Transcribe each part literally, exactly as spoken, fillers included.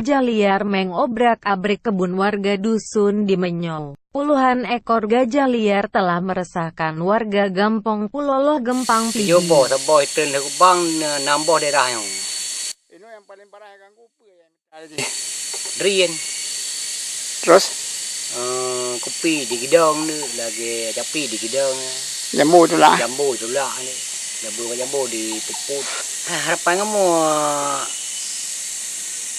Gajah liar mengobrak-abrik kebun warga dusun di Meunyoe. Puluhan ekor gajah liar telah meresahkan warga Gampông Puloloh Geumpang Pidi. Saboh, saboh item lheueh kubang, na-, nam boh daerah nyoe. Inoe nyang paleng parah ganggu peue nyang Drien. Terus? Eh, kupi di gidong tu, lagèe capi di gidong. Jambu tulak. Jambu tulak ni. Jambu, jambu di puput. Ha, harapan kamoe,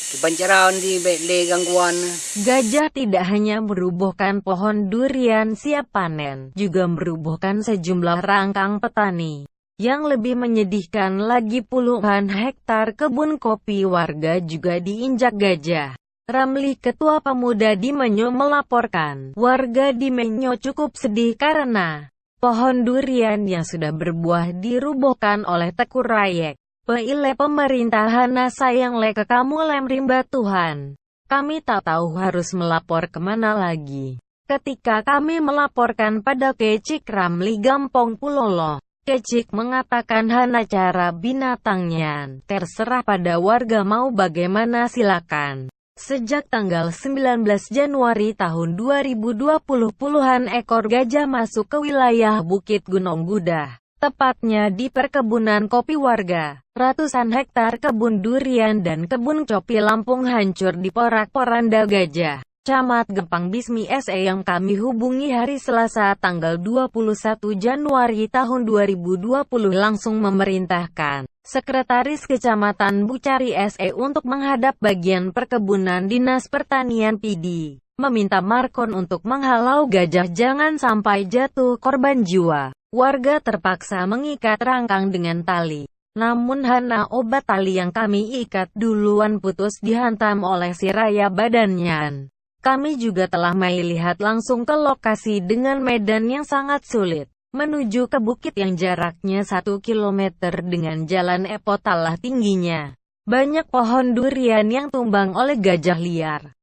kiban cara nanti bèk lé gangguan. Gajah tidak hanya merubuhkan pohon durian siap panen, juga merubuhkan sejumlah rangkang petani. Yang lebih menyedihkan lagi, puluhan hektar kebun kopi warga juga diinjak gajah. Ramli, ketua pemuda di Meunyoe, melaporkan, warga di Meunyoe cukup sedih karena pohon durian yang sudah berbuah dirubuhkan oleh Teungku Rayek. Peuilèe pemerintah hana sayang lé keu kamoe lom rimba Tuhan. Kami tak tahu harus melapor ke mana lagi. Ketika kami melaporkan pada Keuchik Ramli Gampông Puloloh, Keuchik mengatakan hana cara, binatang nyan terserah pada warga mau bagaimana, silakan. Sejak tanggal sembilan belas Januari tahun dua ribu dua puluh, puluhan ekor gajah masuk ke wilayah Bukit Gunong Gudah, tepatnya di perkebunan kopi warga. Ratusan hektar kebun durian dan kebun kopi lampung hancur diporak-poranda gajah. Camat Gampông Bismi S E yang kami hubungi hari Selasa tanggal dua puluh satu Januari tahun dua ribu dua puluh langsung memerintahkan Sekretaris Kecamatan Bucari S E untuk menghadap bagian perkebunan Dinas Pertanian Pidi, meminta markon untuk menghalau gajah jangan sampai jatuh korban jiwa. Warga terpaksa mengikat rangkang dengan tali. Namun hana obat, tali yang kami ikat duluan putus dihantam oleh si raya badan nyan. Kami juga telah melihat langsung ke lokasi dengan medan yang sangat sulit, menuju ke bukit yang jaraknya satu kilometer dengan jalan epot, alah tingginya. Banyak pohon durian yang tumbang oleh gajah liar.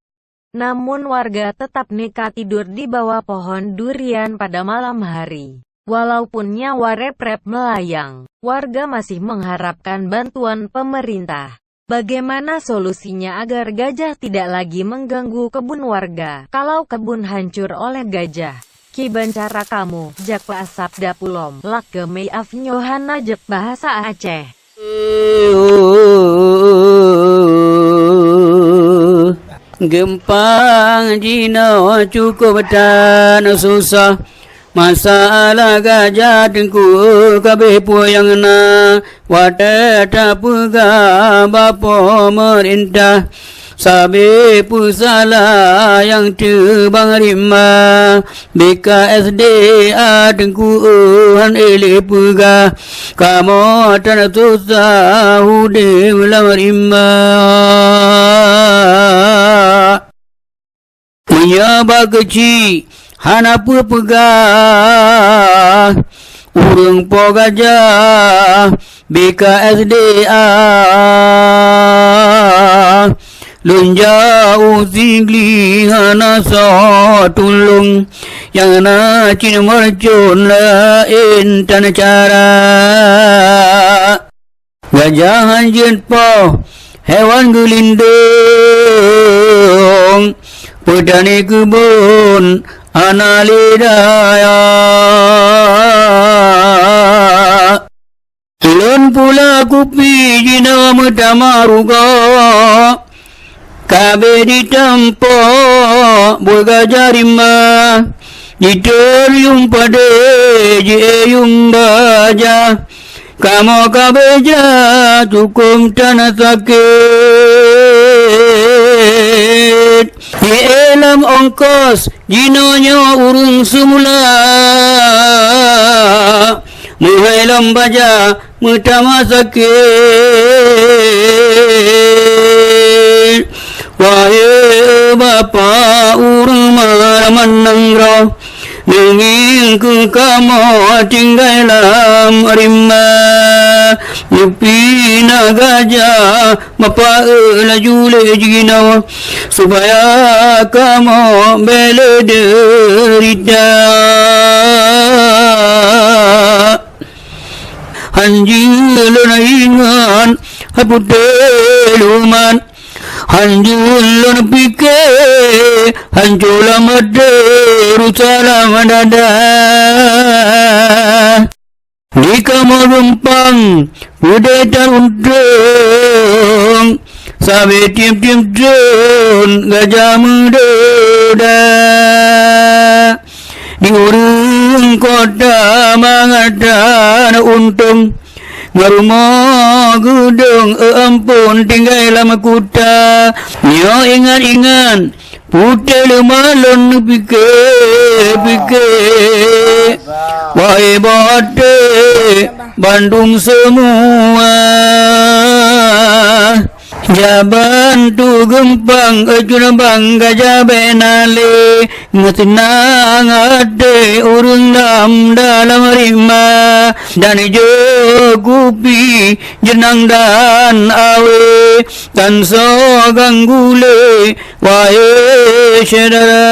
Namun warga tetap nekat tidur di bawah pohon durian pada malam hari. Walaupun nyawa rep-rep melayang, warga masih mengharapkan bantuan pemerintah. Bagaimana solusinya agar gajah tidak lagi mengganggu kebun warga? Kalau kebun hancur oleh gajah, kiban cara kamoe, jak peuasap dapu lom. Lakèe meu'ah, nyoe hana jeuet bahasa Aceh. Geumpang jinoe cukup tan susah. Masalah gajah, Teungku, kabeh peue nyang na, watèe tapeugah bak pemerintah. Sabe peusalah nyang teubang rimba, B K S D A Teungku han ék lé peugah. Kamoe tan susah udép lam rimba. Meunyoe bak keuchik hana peue peugah, ureueng po gajah B K S D A. Lôn jak u Sigli hana soe tulông, nyang na cit meureucon laén tan cara. Gajah han jeuet poh, hewan geulindong, peutani keubon hana lé daya. Lôn pula kupi jinoe meutamah rugoe, kabeh jitampok buet gajah rimba, jiteulieng padé, jiéyong baja. Kamoe kabeh jak cukôp tan sakét. Di lam ongkos jinoe nyoe ureueng seumula, meuhai lom baja meutamah sakét. Wahé Bapak ureueng meuharaman nanggroe, neungieng keu kamoe tinggai lam rimba. Neupina gajah Bapak laju lé jinoe, supaya kamoe bèk lé deurita. Han jeuet lôn ingat hai putéh lumat, Hanjeut lôn pike, hanco lam até, rusak lam dada. Di kamoe geumpang, peudeh tan untông, sabe tiep-tiep thon gajah meudoda. Di ureuëng kota mangat tan untông, ngon rumoh geudong, eh, ampôn, tinggai lam kuta. Nyoe ingat-ingat, putéh leumah lôn pike-pike, wahé boh até bandum seumua. Jaban tu geumpang, eh, cunabang gajah bèk na lé, meuseunang até ureuëng lam dalam rima, dan ijo kupi jeunang dan awe, tan soe ganggu lé, wahé syedara.